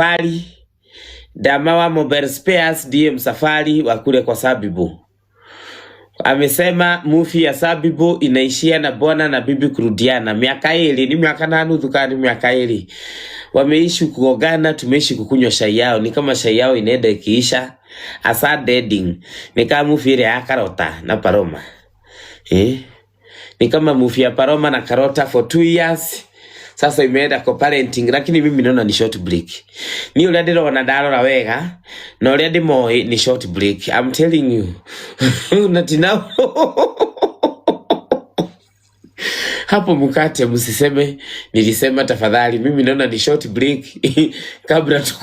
Msafari Dama wa Mobile Spares ndiye Msafari wa kule kwa Sabibu. Amesema movie ya Sabibu inaishia na bwana na bibi kurudiana. Miaka ili ni miaka na nuthu kana ni miaka ili. Wameishi kugongana, tumeishi kukunywa shai yao. Ni kama shai yao inaenda ikiisha. A sad ending. Ni kama movie ile ya Karota na Paroma. Eh? Ni kama movie ya Paroma na Karota for 2 years. Sasa imeenda kwa parenting, lakini mimi naona ni short break. Ni uria ndirona ndarora wega na uria ndimoi ni short break. I'm telling you. Na tina hapo mkate, msiseme nilisema tafadhali. Mimi naona ni short break kabla tu.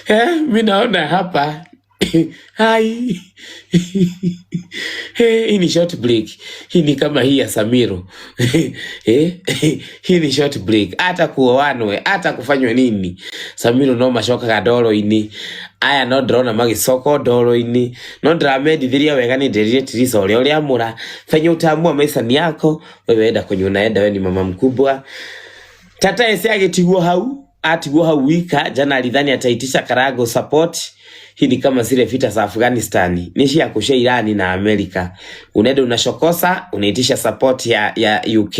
Eh, mi naona hapa hai. Eh, hii ni short break. Hii ni kama hii ya Samiro. Eh, hii ni short break. Hata kuoanwe, hata kufanywe nini. Samiro no macokaga ndoro-inĩ. Aya no ndĩrona magĩcoka ndoro-inĩ. No ndĩramendithirie wega nĩ nderire Tirisa ũrĩa ũrĩamũra. Fenye utaamua maisha ni yako. Wewe enda kwenye unaenda, wewe ni mama mkubwa. Tata ese agĩtigwo hau, atigwo hau wika jana alidhani ataitisha Karago support. Hii ni kama zile vita za Afghanistan, ni cia kushia Irani na Amerika. Unaenda unashokosa, unaitisha support ya UK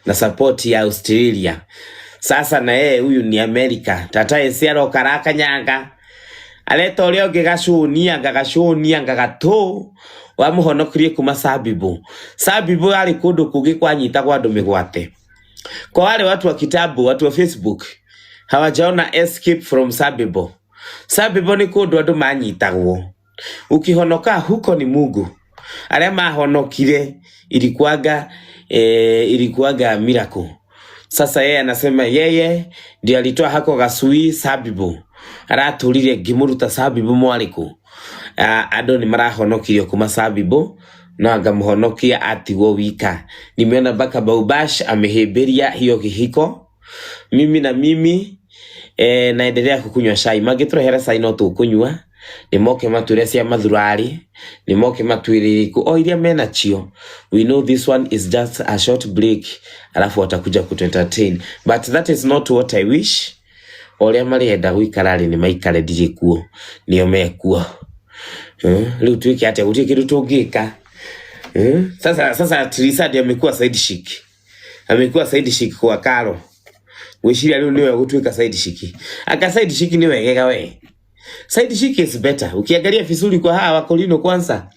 na support ya Australia. Sasa na yeye huyu ni Amerika. Tata ese aroka arakanyanga areta ũrĩa ũngĩ gacũnia anga gacũnia anga gatũ wamũhonokirie kuma Sabibu. Sabibu arĩ kũndũ kũngĩ kwanyitagwo andũ mĩgwate. Kwa wale watu wa kitabu, watu wa Facebook hawajaona Escape from Sabibo. Sabibo ni kũndũ andũ manyitagwo. Ukihonoka huko ni Mungu. Arĩa mahonokire ilikuwaga miracle. Sasa yeye anasema yeye ndiye alitoa hako gacui Sabibu, aratũrire ngĩmũruta Sabibu mwarĩkũ. Ah, andũ nĩ marahonokirio kuma Sabibu no angamũhonokia atigwo wika. Nimeona mpaka Baubash amehĩmbĩria hiyo kihiko. Mimi na mimi naendelea kukunywa cai. Mangĩtũrehera cai no tũkũnyua. Nĩ moke matwĩre cia mathurari, nĩ moke matwĩre irĩkũ o iria menachio. We know this one is just a short break, alafu watakuja kutu entertain, but that is not what I wish. Ũrĩa marenda gũikara rĩ nĩ maikare, ndirĩ kuo, nĩo mekuo. Rĩu twĩke atĩa? Gũtirĩ kĩndũ tũngĩka. Sasa Trisa ndiye amekuwa side chick, amekuwa side chick kwa Karo. Gwĩciria rĩu nĩwe gũtuĩka side chick. Aka side chick ni wegega we. Side chick is better. Ukiangalia vizuri kwa hawa wakolino kwanza.